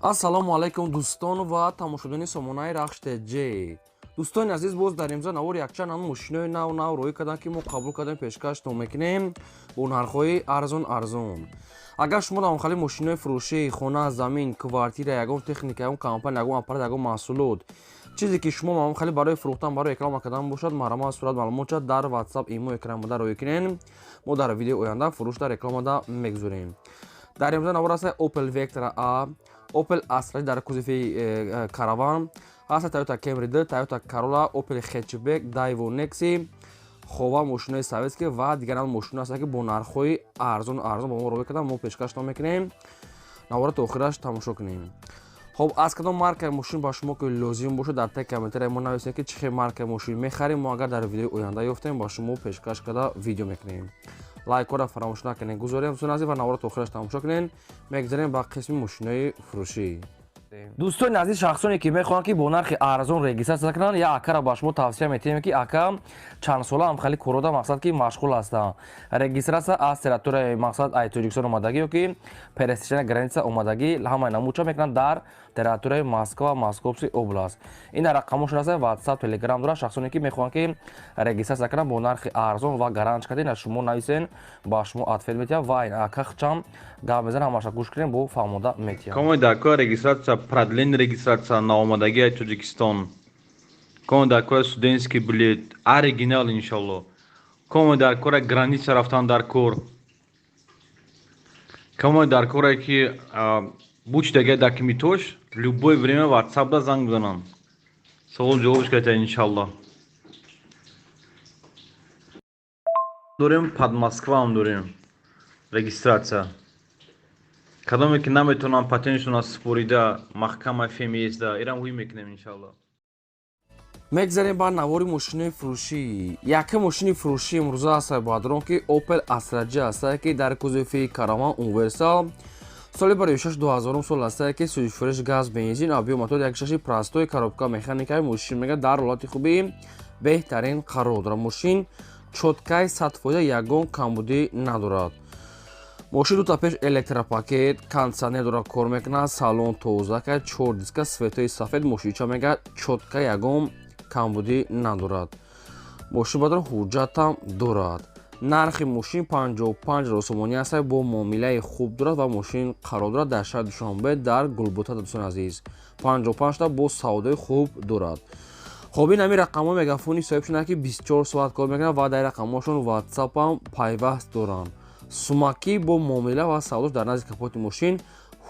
Ассалому алайкум, дӯстон ва тамошобинони сомонаи Рахш ТЖ. Дӯстони азиз, боз дар имзо навор якчанд ҳам мошинои нав нав роҳӣ карданд, ки мо қабул кардем, пешкаштон мекунем бо нархҳои арзон арзон. Агар шумо дар хали мошинои фурӯшӣ, хона, замин, квартира, ягон техника, ягон компания, ягон аппарат, ягон маҳсулот, чизе ки шумо маъмул хали барои фурӯхтан, барои реклама кардан бошад, марҳамат, сурат, маълумотча дар WhatsApp, имо, экран буда роҳӣ кунен. Мо дар видеои оянда фурӯшда, рекламада мегузорем. Дар имзо навор аст Opel Vectra A, Opel Astra дар кузови Caravan, ҳаста Toyota Camry 2, Toyota Corolla, Opel Hatchback, Daewoo Nexi, хова мошинои советский ва дигар ҳам мошино ҳастанд, ки бо нархҳои арзон арзон ба мо роҳӣ кардан, мо пешкаштон мекунем. Навора то охираш тамошо кунем. Хоб, аз кадом маркаи мошин ба шумо ки лозим бошад, дар таги комментария мо нависем, ки чӣ хел маркаи мошин мехарем. Мо агар дар видеои оянда ёфтем, ба шумо пешкаш карда видео мекунем. Лайкҳоро фаромӯш накунед, гузорем, дӯстони азиз, ва навора то охираш тамошо кунед. Мегузарем ба қисми мошинои фурӯшӣ. Дӯстони азиз, шахсоне ки мехоҳанд, ки бо нархи арзон регистрация кунанд, як акара ба шумо тавсия метиҳем, ки ака чанд сола ҳам хеле корода, мақсад ки машғул ҳастанд. Регистрация аз территорияи, мақсад, ай Тоҷикистон омадагӣ ё ки пересечения граница омадагӣ, ҳамаи намудча мекунанд дар территорияи Москва, Московский область. Ин дар рақамошон аст, WhatsApp, Telegram дорад. Шахсоне ки мехоҳанд, ки регистрация кунанд бо нархи арзон ва гарант кардин, аз шумо нависен, ба шумо ответ метиҳад ва ин ака хчам гап мезанад, ҳамаша гӯш кунем, бо фаҳмода метиҳад. Кому дар регистрация, продление регистрация, наомадагии аз Тоҷикистон. Кому дар кора студентский билет, оригинал, иншалло. Кому дар кора граница рафтан дар кор. Кому дар коре ки буч дага документош, любое время WhatsApp да занг бизананд. Савол ҷавобш ката, иншалло. Дорем, под Москваам дорем. Регистрация. Кадоме ки наметавонанд патентшона супорида, маҳкама ФМСда, ирам ҳуй мекунем, иншалло. Мегзарем ба навори мошинои фурӯшӣ. Якум мошини фурӯшӣ имрӯза аст, бадрон, ки Opel Astra J аст, ки дар кузови Caravan универсал, соли барои 6 2000 сол аст, ки сӯзишфурӯш газ, бензин, объём мотор 1,6 простой, коробка механикаи. Мошин мега дар ҳолати хуби беҳтарин қарор дорад. Мошин чёткай, 100%, ягон камбудӣ надорад. Мошин дута пеш электропакет, кондиционер дорад, кор мекунад, салон тоза ка, чор диска, светои сафед. Мошинча мега чётко, ягон камбудӣ надорад. Мошин бадар ҳуҷҷатам дорад. Нархи мошин 55 сомонӣ аст, бо муомилаи хуб дорад ва мошин қарор дорад дар шаҳри Душанбе, дар Гулбута. Дӯстони азиз, 55та бо савдои хуб дорад. Хоб, ин ҳамин рақамҳо мегафони соҳиб шуданд, ки 24 соат кор мекунад ва дар рақамҳошон ватсапам пайваст доранд. Сумакӣ бо муомила ва савдош дар назди капоти мошин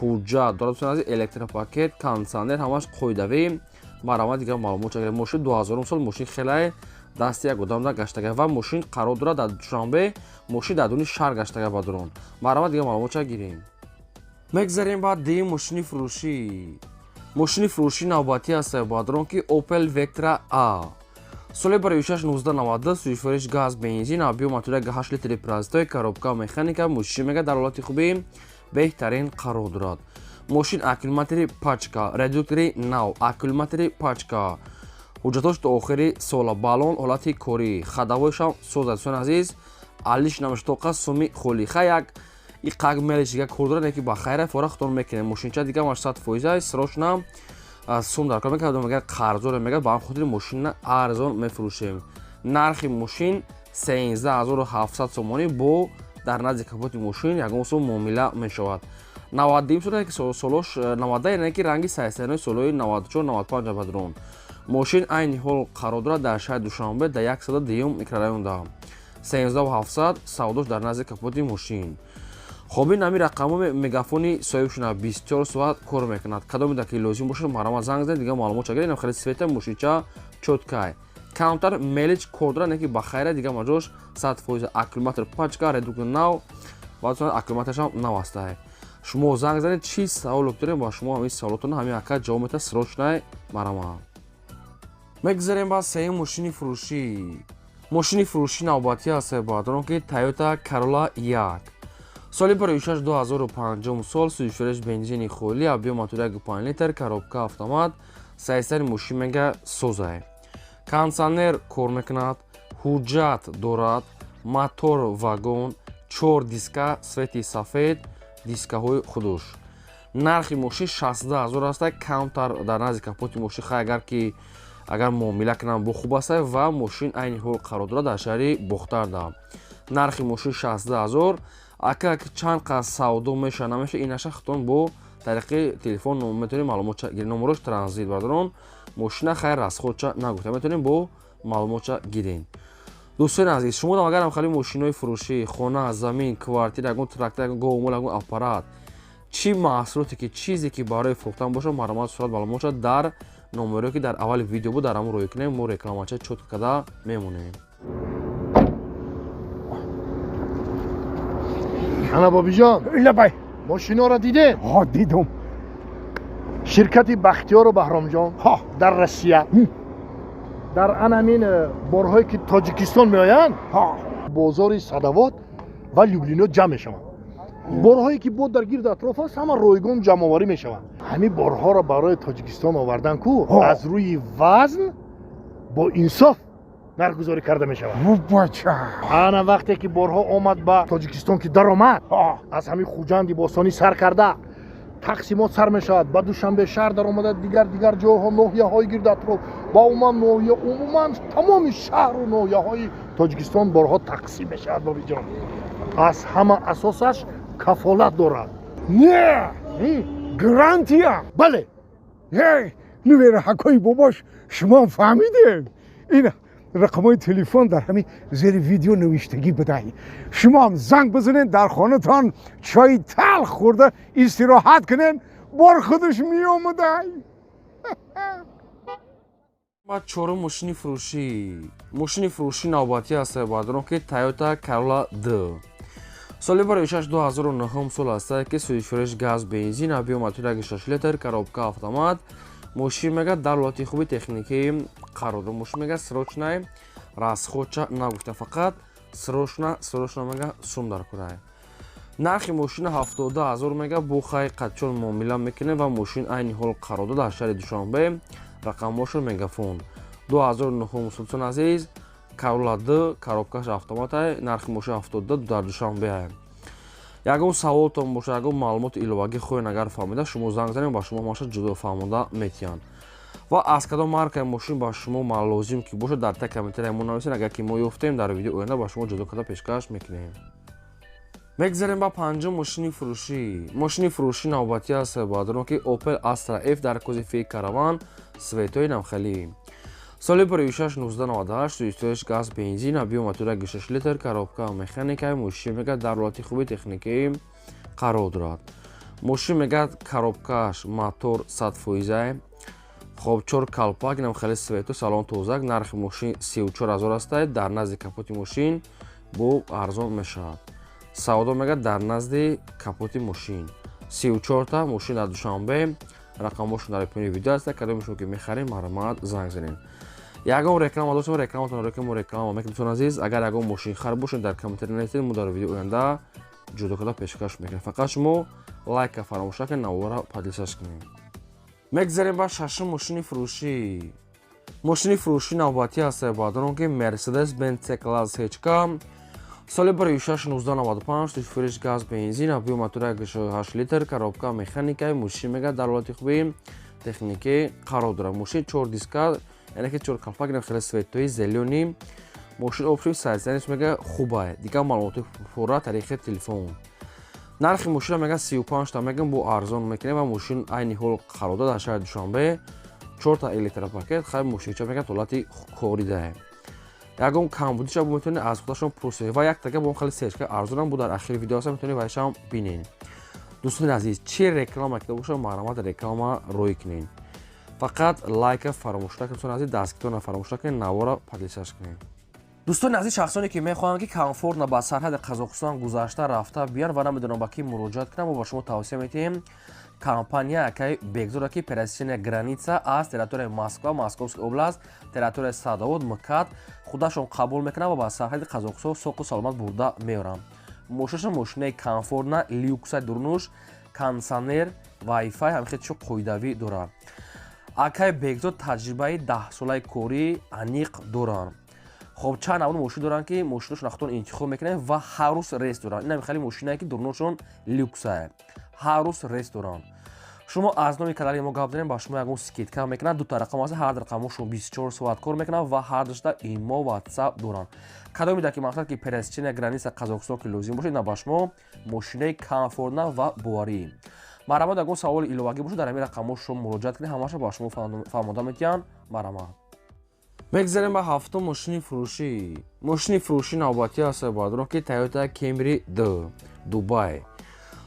ҳуҷҷат дорад. Дӯстони азиз, электропакет, кондиционер, ҳамаш қоидавӣ. Марҳамат, дигар маълумот чагиред. Мошин 2000 сол, мошин хеле дасти як одам да гаштага ва мошин қарор дорад дар Душанбе, мошин дар дуни шаҳр гаштага бадрон. Марҳамат, дигар маълумот чагирем. Мегзарем ба дуюм мошини фурӯшӣ. Мошини фурӯшӣ навбатӣ аст, бадрон, ки Opel Vectra A, соли барои 6 1990, сӯзишвориш газ, бензин, объём мотор 8 литри простой, коробка механика. Мошин мега дар ҳолати хуби беҳтарин қарор дорад. Мошин аккумулятори пачка, редуктори нав, аккумулятори пачка, ҳуҷҷатош то охири сола, баллон ҳолати корӣ, ходовойшам соза. Дӯстони азиз, алиш намешад, тоқа суми холӣ. Ха, як иқак мелиш дига кор дорад, ки ба хайра фора худтон мекунем. Мошинча дига маш 100% срочно сум дар кор мекард, мега қарзоре мега, ба ҳам хотири мошина арзон мефурӯшем. Нархи мошин 13 700 сомонӣ, бо дар назди капоти мошин ягон сум муомила мешавад. 90 сола ки солош 90, яъне ки ранги сайсанои солҳои 94, 95 бадрон. Мошин айни ҳол қарор дорад дар шаҳри Душанбе, дар 102 микрорайонда. 13 700, савдош дар назди капоти мошин. Хоб, ин ҳамин рақамҳо мегафони соҳиб шуда, 24 соат кор мекунад. Кадоме ки лозим бошад, марҳамат, занг занед, дигар маълумот чагиред. Инам хеле света, мошинча чёткай, камтар мелич кор дорад, не ки ба хайра, дигар маҷош 100%. Аккумулятор пачка, редуктор нав ва аккумуляторшам нав астае. Шумо занг занед, чӣ саволо дорем, ба шумо ҳамин саволотона ҳамин ака ҷавоб метаҳад срочно. Марҳамат. Мегузарем ба сеюм мошини фурӯшӣ. Мошини фурӯшӣ навбатӣ аст, баъдрон, ки Toyota Corolla 1, соли барои 6 2005 сол, сӯзишвориш бензини холӣ, объём мотор 1,5 литр, коробка автомат. Сайсари мошин мега созае, кондиционер кор мекунад, ҳуҷҷат дорад, мотор вагон, чор диска, свети сафед, дискаҳои худуш. Нархи мошин 62 000 аст, камтар дар назди капоти мошин хай агар ки агар муомила кунам бо хуб аст ва мошин айни ҳол қарор дорад дар шаҳри Бохтарда. Нархи мошин 62 000. Ака чанд қад савдо меша намеша инаша худтон бо тариқи телефон метавонем маълумотча гирем. Номерош транзит бародарон. Мошина хайр расходча нагуфта метавонем бо маълумотча гирем. Дӯстони азиз, шумо агарам хали мошинои фурӯшӣ, хона, замин, квартира, ягон трактор, ягон говмол, ягон аппарат, чӣ маҳсулоте ки чизе ки барои фурӯхтан бошад, марҳамат сурат маълумотча дар номеро ки дар аввали видео буд дар ҳамон рӯй кунем, мо рекламача чётко карда мемонем. Ана бобиҷон, лабай, мошиноро дидем? Ҳо, дидум. Ширкати Бахтиёру Баҳромҷон дар Россия дар ан ҳамин борҳое ки Тоҷикистон меоянд, бозори Садавод ва Люблино ҷамъ мешаванд. Борҳое ки бо дар гирди атроф аст, ҳама ройгон ҷамъоварӣ мешаванд. Ҳамин борҳоро барои Тоҷикистон овардан ку аз рӯи вазн бо инсоф нархгузорӣ карда мешавад. Бача, ана вақте ки борҳо омад ба Тоҷикистон ки даромад, аз ҳамин Хуҷанди бостонӣ сар карда тақсимот сар мешавад, ба Душанбе шаҳр даромада, дигар ҷойҳо, ноҳияҳои гирди атроф ва умуман ноҳия, умуман тамоми шаҳру ноҳияҳои Тоҷикистон борҳо тақсим мешавад. Бобиҷон, аз ҳама асосаш кафолат дорад. Не, гарантия. Бале. Нувераҳакои бобош, шумо фаҳмидем, ин рақамҳои телефон дар ҳамин зери видео навиштагӣ бидай. Шумоам занг бизанед, дар хонатон чойи талх хӯрда истироҳат кунед, бор худаш меомадай. Баъд чорум мошини фурӯшӣ. Мошини фурӯшӣ навбатӣ аст бародарон ки Toyota Corolla D. Соли 2006 2009 сол аст ки сӯзишвориш газ бензин, объем мотор 1.6 литр, коробка автомат. Мошин мега дар ҳолати хуби техникӣ қарор дорад. Мошин мега срочный расходча нагуфта, фақат срочно мега сум дар курай. Нархи мошина 72 000 мега бо хай қадчон муомила мекунем ва мошин айни ҳол қарор дорад дар шаҳри Душанбе. Рақамҳошон мегафон. 2009 султон азиз, Corolla D, коробкаш автомат, нархи мошин 72 дар Душанбе. Ягон саволтон бошад, ягон маълумоти иловагӣ хоҳед агар фаҳмида, шумо занг занед, ба шумо маша ҷудо фаҳмонда метиҳанд. Ва аз кадом маркаи мошин ба шумо лозим ки бошад, дар та комментария мо нависед, агар ки мо ёфтем дар видео оянда ба шумо ҷудо карда пешкаш мекунем. Мегзарем ба панҷум мошини фурӯшӣ. Мошини фурӯшӣ навбатӣ аст бародарон ки Opel Astra F дар кузови Караван светои навхелӣ. Соли 2006 1998, сӯзишвориш газ бензин, объем мотор 1.6 литр, коробка механика. Мошин мега дар ҳолати хуби техникӣ қарор дорад. Мошин мега коробкаш мотор 100%. Хоб чор калпак, инам хеле свету, салон тозак. Нархи мошин 34 000 аст, дар назди капоти мошин бо арзон мешавад. Савдо мега дар назди капоти мошин. 34та мошин дар Душанбе. Рақамҳошон дар поёни видео аст. Кадоме шумо ки мехарем, марҳамат занг занед. Ягон реклама доштем, рекламатонро ки мо реклама мекунем. Дӯстони азиз, агар ягон мошинхар бошед, дар комментария нависед, мо дар видео оянда ҷудо карда пешкаш мекунем. Фақат шумо лайка фаромӯш накунед, наворро поделиться кунед. Мегзарем ба шашум мошини фурӯшӣ. Мошини фурӯшӣ навбатӣ аст бародарон ки Mercedes-Benz C-Class HK. Соли 2006 1995, сӯзишвориш газ бензин, объем мотор 1.8 литр, коробка механика. Мошин мега дар ҳолати хуби техникӣ қарор дорад. Мошин 4 диска, яъне ки 4 калпак, инам хеле светои зелёный. Мошин общий состояниеш мега хубае. Дигар маълумоти пурра тариқи телефон. Нархи мошина мега 35 та мегам бо арзон мекунем ва мошин айни ҳол қарор дорад дар шаҳри Душанбе. 4 та электропакет, хай мошинча мега ҳолати коридае. Ягон камбудиша метавонед аз худашон пурсед ва як тага бо хеле сечка арзонам бу дар ахири видео аст, метавонед вайшам бинед. Дӯстони азиз, чӣ реклама ки бошад, марҳамат реклама рӯй кунед. Фақат лайка фаромӯш накунед, дӯстони азиз, дастгиртонро фаромӯш накунед, наворро поделиться кунед. Дӯстони азиз, шахсоне ки мехоҳанд ки комфортно ба сарҳади Қазоқистон гузашта рафта биён ва намедонанд ба кӣ муроҷиат кунанд, мо ба шумо тавсия медиҳем компания акай Бекзода ки пересечения граница аз территорияи Москва, Московская область, территорияи Садовод, МКАД худашон қабул мекунанд ва ба сарҳади Қазоқистон соқу саломат бурда меоранд. Мошинаша мошинаи комфортна, люкса, дурнуш, кондитсионер, вайфай, ҳамин чиз қоидавӣ дорад. Акай Бекзод таҷрибаи 10-солаи корӣ аниқ доранд. Хоб чанд навъ мошин доранд ки мошинашон худтон интихоб мекунанд ва ҳар рӯз рейс доранд. Ин ҳам хеле мошинае ки дурнушон люксае. Ҳар рӯз рейс доранд. Шумо аз номи канали мо гап занем, ба шумо ягон скидка мекунад. Дута рақам аст, ҳар рақамошон 24 соат кор мекунад ва ҳар душта имо, WhatsApp доранд. Кадомида ки мақсад ки пересечения граница Қазоқистон ки лозим бошад, на ба шумо мошинаи комфортна ва боварӣ. Марҳамат, ягон саволи иловагӣ бошад, дар ҳамин рақамҳо шумо муроҷиат кунед, ҳамаша ба шумо фаҳмода метиҳанд. Марҳамат. Мегзарем ба ҳафтум мошини фурӯшӣ. Мошини фурӯшӣ навбатӣ аст, бародарон, ки Toyota Camry D Дубай,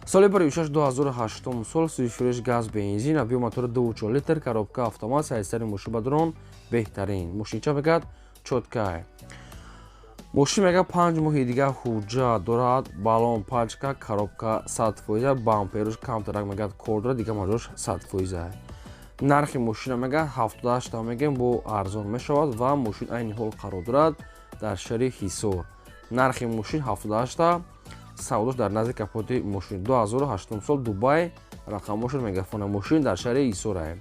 соли 16 2008 сол, сӯзишфурӯш газ, бензин, объём мотори 2,4 литр, коробка автомат, сайсари мошин, бародарон, беҳтарин. Мошинча мегӯяд, чёткай. Мошин мега 5 моҳи дигар ҳуҷҷат дорад, баллон пачка, коробка 100%, бамперуш камтарак мегӯяд кор дорад, дигар маҷош 100%. Нархи мошина мега 78 мегем, бо арзон мешавад ва мошин айни ҳол қарор дорад дар шаҳри Ҳисор. Нархи мошин 78, савдош дар назди капоти мошин. 2008 сол, Дубай, рақамошон Мегафона, мошин дар шаҳри Ҳисорае.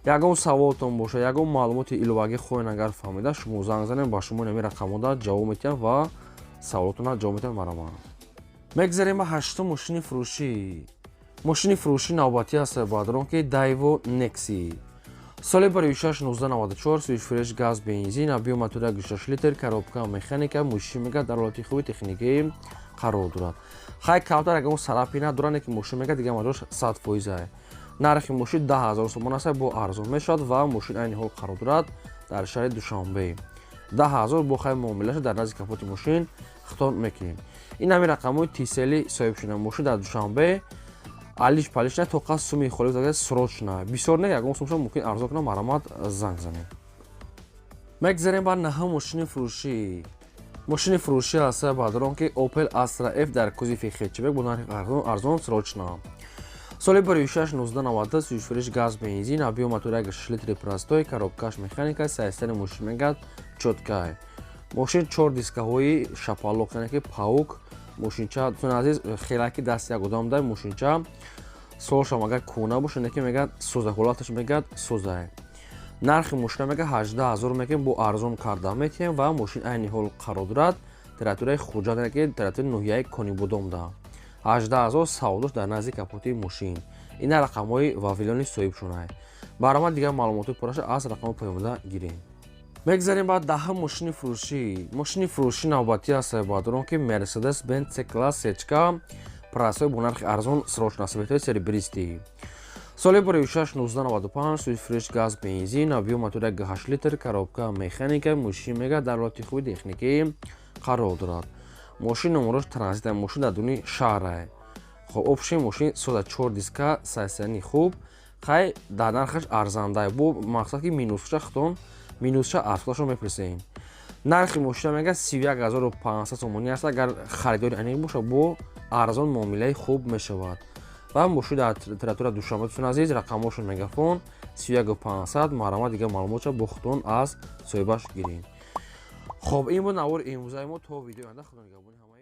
Ягон саволтон бошад, ягон маълумоти иловагӣ хоҳед агар фаҳмида, шумо занг занем, ба шумо инами рақамода ҷавоб метиҳам ва саволотона ҷавоб метиҳам. Марҳамат. Мегзарем ба ҳаштум мошини фурӯшӣ. Мошини фурӯшӣ навбатӣ аст, бародарон, ки Daewoo Nexia, соли 16 1994, сӯзишфурӯш газ, бензин, объём мотори 6 литр, коробка механика. Мошин мега дар ҳолати хуби техникӣ қарор дорад. Хай, камтар ягон царапина дорад, ки мошин мега дигар маҷош 100%. Нархи мошин 10 000 сомон аст, бо арзон мешавад ва мошин айни ҳол қарор дорад дар шаҳри Душанбе. 10 000 бо хай муомилаша дар назди капоти мошин хитоб мекунем. Ин ҳамин рақамҳои Тисели соҳибшуда. Мошин дар Душанбе, алиш палиш не, тоқа суми холи срочно бисёр не, ягон сумша мумкин арзон кунам. Марҳамат, занг занем. Мегзарем ба наҳум мошини фурӯшӣ. Мошини фурӯшӣ аст, бародарон, ки Opel Astra F дар кузови хэтчбек бо нархи арзон, срочно, соли 16 1990, сӯзишфурӯш газ, бензин, объём мотори 6 литри простой, коробкаш механика, сайстани мошин мегӯяд чёткай. Мошин чор дискаҳои шапалоқ, яъне ки паук. Мошинча, дӯстони азиз, хелаки дасти як одам дай. Мошинча солшам агар кӯна боша, не ки мегӯяд соза, ҳолаташ мегӯяд созае. Нархи мошина мега 18 000 мегӯем, бо арзон карда метиҳем ва мошин айни ҳол қарор дорад территорияи Хуҷанд, яъне ки территорияи ноҳияи Конибодомда. 18 000, савдош дар назди капоти мошин. Ина рақамҳои вавилони соҳибшонай. Баромад, дигар маълумоти пурраша аз рақами поёмода гирем. Мегзарем ба даҳум мошини фурӯшӣ. Мошини фурӯшӣ навбатӣ аст, бародарон, ки Mercedes Benz C класс сечка простой бо нархи арзон, срочно, цветои серебристый, соли 16 1995, сӯзишфурӯш газ, бензин, объём мотори 8 литр, коробка механика. Мошин мега дар ҳолати хуби техникӣ қарор дорад. Мошин номерош транзита, мошин дар дуни шаҳрае. Хоб, общий мошин соза, чор диска, сайсани хуб. Хай, дар нархаш арзандае, бо мақсад ки минусша хитон, минусша аз худашон мепурсем. Нархи мошина мега 31 500 сомонӣ аст. Агар харидори аниқ бошад, бо арзон муомилаи хуб мешавад ва мошин дар территория Душанбе. Дӯстони азиз, рақамҳошон Мегафон, 31 500. Марҳамат, дигар маълумотша бо худтон аз соҳибаш гиред. Хоб, ин буд навори имрӯзаи мо. То видеои оянда, худо нигаҳбони ҳамаи.